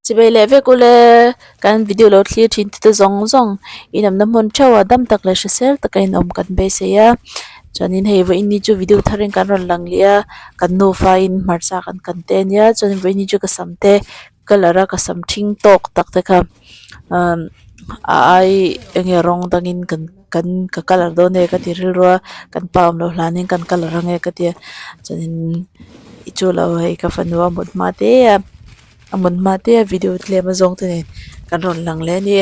Chibei leh vek ule kan video lo thlir thin te zawng zawng inawmna hmun theuh a dam tak leh hrisel taka inawm kan beisei a chuanin hei vawiin ni chu video tharin kan rawn lang leh a kan nufa in hmarcha kan kan te ania chuanin vawiin ni chu ka sam te colour a ka sam thing tawk tak te kha umm a ai enge rawng dangin kan kan ka colour dawn e ka ti rilru a kan pa awm loh hlanin kan colour ange ka tia chuanin chu lo hei ka fanu a mut hma te a. A hmun hma te a video tlem a zawng te nen kan rawn lang leh a ni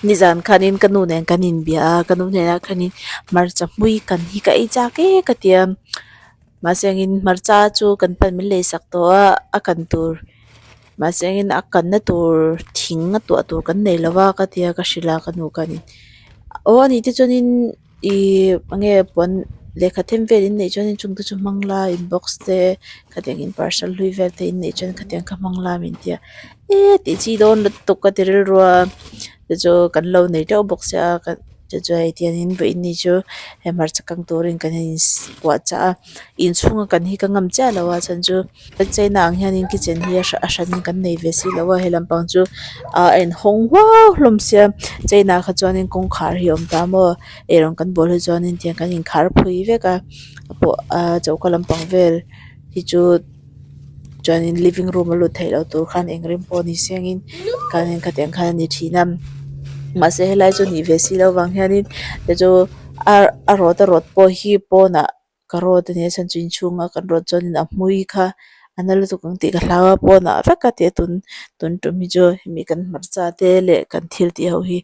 nizan khanin ka nu nen kan inbia a ka nu hnenah khanin hmarcha hmui kan hi ka ei chak e ka ti a mahse angin hmarcha chu kan pan min lei sak tawh a a kan tur mahse angin a kanna tur thing a tuah tur kan nei lo va ka ti a ka hrilh a ka nu khanin aw a nih te chuanin. Ihh enge puan lehkha them vel in neih chuan chung te chu hmang la inbox te khatiang in parcel hlui vel te in neih chuan khatiang kha hmang la min tia eee tih chi dawn lutuk ka ti rilru a tichu kan lo nei teuh bawk sia ka chu chu hei tiangin vawiin ni chu he hmarcha kang turin kan in puah chah a inchhunga kan hi ka ngam chiah lo a chhan chu. China ang hianin kitchen hi a hranin kan nei ve si lo a he lampang chu ah a inhawng huau hlawm sia china ah kha chuanin kawngkhar hi a awm ta maw eirawng kan bawl hi chuanin tiang kan inkhar phui vek a pawh ah choka lampang vel hi chu chuanin living room a lut theih loh tur khan eng rim pawh ni sengin khanin khatiang khan a ni thin a mahse helai chu nih ve si loh vang hianin te chu a a rawt a rawt pawh hi pawnah. Ka rawt a nia chhan chu inchhunga kan rawt chuanin a hmui kha a na lutuk ang tih ka hlau a pawnah vek a tia tun tun tum hi chu hemi kan hmarcha te leh kan thil tih ho hi.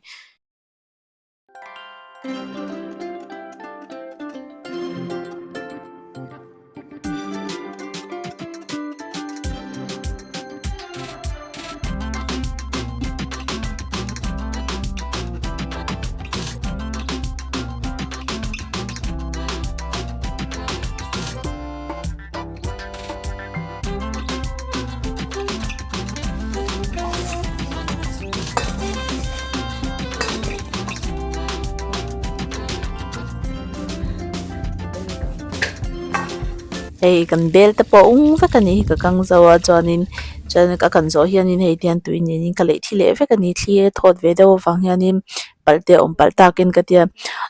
Hei kan bel te pawh ung vek a ni hi ka kang zo a chuanin chuan ka kan zawh hianin hei tiang tui nen in ka leih thi leh vek a ni thli a thawt ve deuh avang hianin palh te a awm palh takin ka tia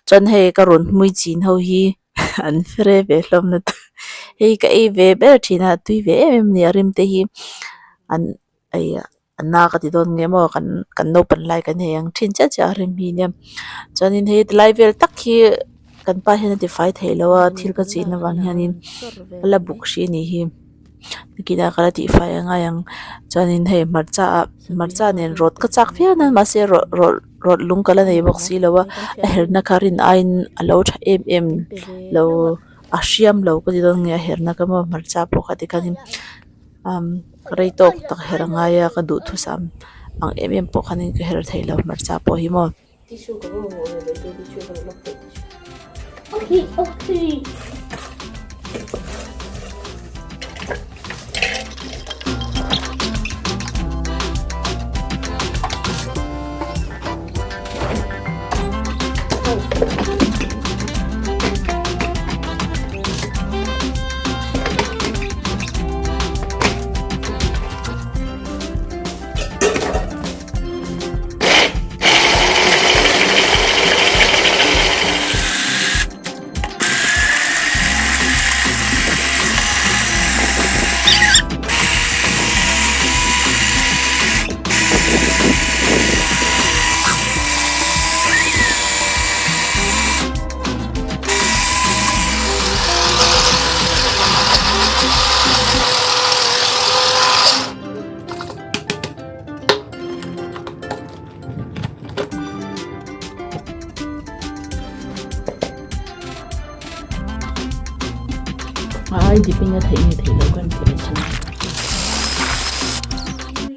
chuan hei ka rawn hmui chin ho hi an fre ve hlawm lutuk hei ka ei ve ber thin a tui ve em em a ni a rim te hi an ei a na ka ti dawn nge maw kan kan naupan lai kan hei ang thin chiah chiah a rim hi nia chuanin hei tilai vel tak hi kan pa hian a ti fai thei lo a thil ka chin avang hianin a la buk hrih a nih hi nakinah ka la tihfai a ngai ang chuanin hei hmarcha ah hmarcha nen rawt ka chak viau nan mahse rawt rawt rawt lung ka la nei bawk si lo a a herna kha rin aiin a lo tha em em lo a hriam lo ka ti dawn nge a herna kha maw hmarcha pawh kha tikhanin umm rei tawk tak her a ngai a ka duhthusam ang em em pawh khanin ka her thei lo hmarcha pawh hi maw.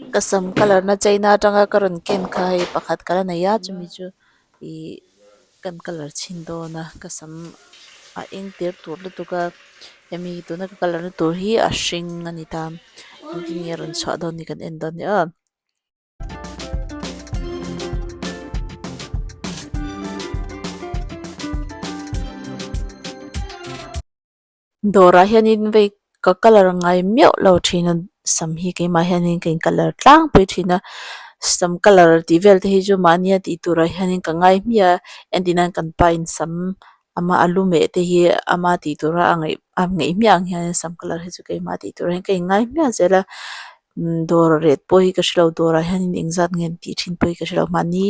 Ka sam colour na china atanga ka rawn ken kha hei pakhat ka la nei a chumi chu ihh kan colour chhin dawn a ka sam a eng tir tur lutuk a hemi tuna ka colour na tur hi a hring a ni ta engtin nge a rawn chhuah dawn ni kan en dawn nia aw. Dawrah hianin vei ka colour ngai miauh lo thin a. sam hi keimah hianin ka in colour tlangpui thin a sam colour tih vel te hi chu mahnia tih turah hianin ka ngai hmiah a entir nan kan pa in sam ama a lu meh te hi ama tih tura a ngaih a ngaih hmiah ang hian sam colour hi chu keimah tih turah hian ka in ngai hmiah zel a dawr rate pawh hi ka hrelo dawrah hianin engzat nge an tih thin pawh hi ka hrelo mahni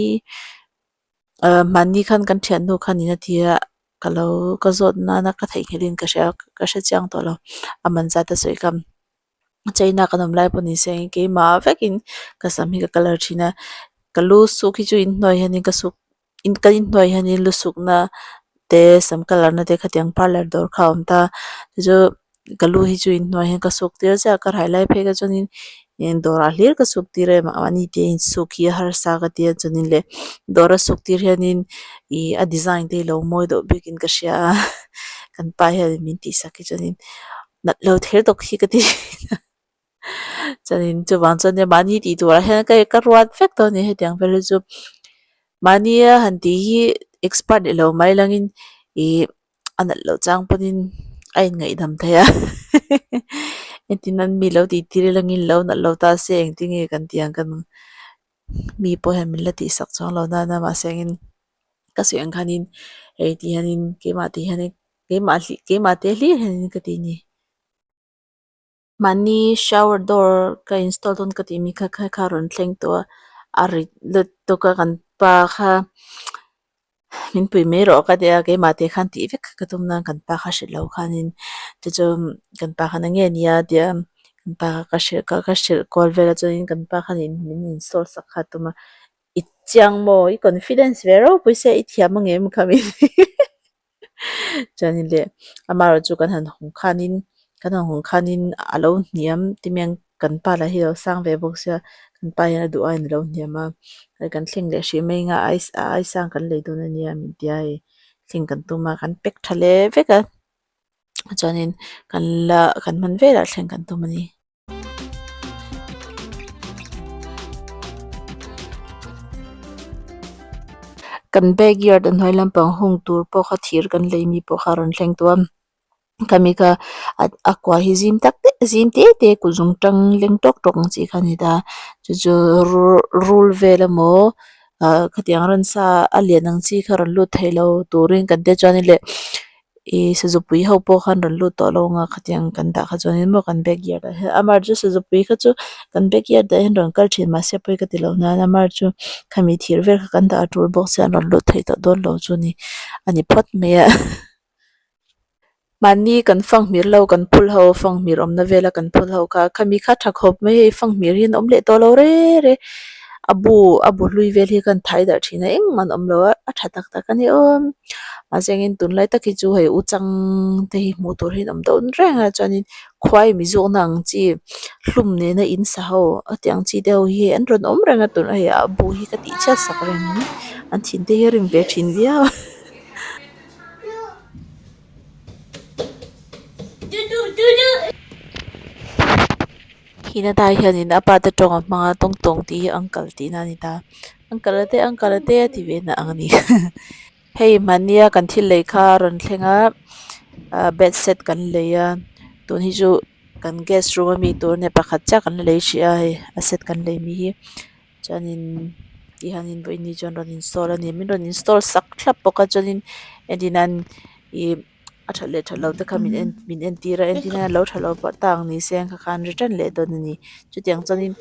ahh mahni khan kan thiannu khanin a ti a ka lo ka zawt nana ka theihnghilh in ka hria ka hre chiang tawh lo a man zat a sawi kha China kan awm lai pawh ni se keimah vekin ka sam hi ka colour thin a ka lu suk hi chu inhnuai hianin ka suk kan inhnuai hianin lu sukna te sam colour na te khatiang parlour dawr kha a awm ta chu ka lu hi chu inhnuai hian ka suk tir chiah a ka rai lai phei kha chuanin dawrah hlir ka suk tir a mahni te insuk hi a harsa ka tia chuanin leh dawra suk tir hianin ih a design te hi lo mawi deuh bikin ka hria a kan pa hian min tihsak hi chuanin nat lo ther tawk hi ka ti thin a chuanin chuvang chuan nia mahni tih turah hian ka ka ruat vek tawh a ni hetiang vel hi chu mahnia han tih hi expert leh lo mai langin ih a nalh loh chang pawhin a inngaihdam thei a engtin an mi lo tih tir langin lo nalh lo ta se engtin nge kan tih ang kan mi pawh hian min la tih sak chuang lo nana mahse engin ka sawi ang khanin hei ti hianin keimah tih hianin keimah hlir keimah te hlir hianin ka ti a ni. Mahni shower door ka install dawn ka tih mi kha kha kha rawn thleng tawh a, a rit lutuk a kan pa kha min pui mai rawh ka tia keimah te khan tih vek ka tum nan kan pa kha hrilh lo khanin chu chu kan pa khan enge nia tia kan pa kha ka hrilh ka hrilh kual vel a chuanin kan pa khanin min install sak kha a tum a i chiang maw i confidence ve ropui sia i thiam angem kha min Chuanin leh amaherawh chu kan han hawng khanin kan han hawng khanin a lo hniam ti mai ang kan pa lah hi a lo sang ve bawk sia kan pa hian a duh aiin a lo hniam a hei kan thleng leh hrih mai anga a ai sang kan lei dawn ania min tia hei thleng kan tum a kan pack tha leh vek a chuanin kan la kan hman velah thleng kan tum a ni. Kan backyard a hnuai lampang hung tur pawh kha thir kan lei mi pawh kha a rawn thleng tawh a khami kha a kua hi zim tak te zim te te kut zung tang leng tawk tawk ang chi kha a ni ta chu chu rul vel emaw ah khatiang ransa a lian ang chi kha rawn lut theilo turin kan tia chuanin leh Ih sazupui ho pawh khan rawn lut tawh lo ang a khatiang kan dah kha chuanin maw kan backyard ah hian amah chu sazupui kha chu kan backyard ah hian rawn kal thin mahse pawi ka ti lo nan amah chu khami thir vel kha kan dah a tul bawk sia an rawn lut thei tawh dawn lo chu ni a ni phawt mai a mahni kan fanghmir lo kan phul ho fanghmir awmna vela kan phul ho kha khami kha tha khawp mai hei fanghmir hi an awm leh tawh lo reng reng a bu a bu hlui vel hi khan thai darh thin a engmah an awm lo a a tha tak tak a ni awm mahse engin tunlai tak hi chu hei u chang te hi hmuh tur hi an awm dawn reng a chuanin khuai mi zawkna ang chi hlum nena in sa ho a tih ang chi te ho hi an rawn awm reng a tun hei a bu hi ka tih chhiat sak reng mai an thin te hi a rim ve thin viau a. Hinata hianin a pa te tawng a hmang a tawng tawng tih hi uncle tihna a ni ta uncle a te uncle a te a ti ve na ang a ni hei mahnia kan thil lei kha a rawn thleng a ah bed set kan lei a tun hi chu kan guest room ami tur ania pakhat chiah kan la lei hrih a hei a set kan lei mi hi chuanin tihianin vawiin chuan rawn install a ni min rawn install sak thlap bawk a chuanin entirnan ih. A that leh that loh te kha min en min entir a entir hian lo tha lo pawh ta ang ni se ang kha khan return leh dawn a ni chutiang chuanin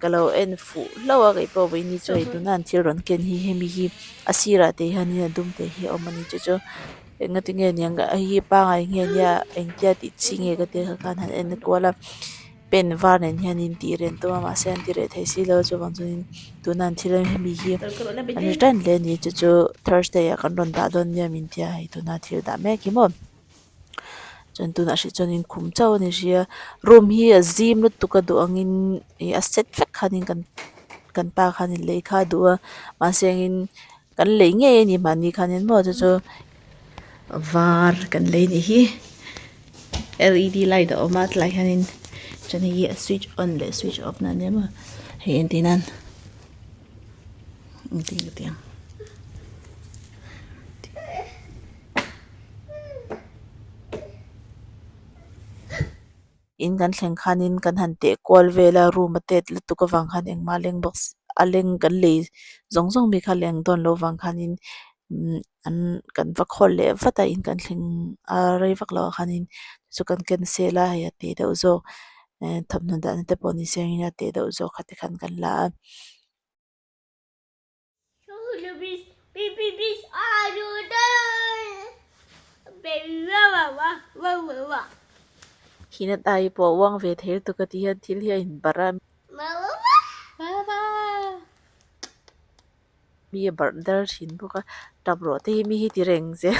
ka lo en fuh hlauh a kei pawh vawiin ni chu hei tuna an thil rawn ken hi hemi hi a sirah te hianin a dum te hi a awm a ni chu chu engati nge niang hei hi pangai nge nia engtia tih chi nge ka tia kha khan han en kual a. Pen var nen hianin tih reh an tum a mahse an ti reh thei si lo a chuvang chuanin tuna an thil hemi hi an ri tan hle a ni chu chu thursday ah kan rawn dah dawn nia min tia hei tuna thil dah mek hi maw chuan tunah hrih chuanin khum chauh a ni hrih a room hi a zim lutuk a duh angin ih a set vek khanin kan kan pa khanin lei kha a duh a mahse engin kan lei ngei a ni mahni khanin maw chu chu var kan lei nih hi. L e d light a awm a tilai hianin chuan hei hi a switch on leh switch off na ania maw hei entir nan engtin ka ti ang. In kan thleng khanin kan han teh kual vel a room a tet lutuk avang khan engmah a leng bawk a leng kan lei zawng zawng mi kha leng dawn loh avang khanin umm an kan va khawl leh vat a in kan thleng a rei vak loh ah khanin chu kan cancel a hei a teh deuh zawk eh thawmhnaw dahna te pawh ni se a teh deuh zawk kha tikhan kan la a. Hina tai pawh a uang ve thei lutuk a ti hian thil hi a inbarh a. Mi a barh dar thin bawk a, tap rawh te hi mi hi ti reng zel.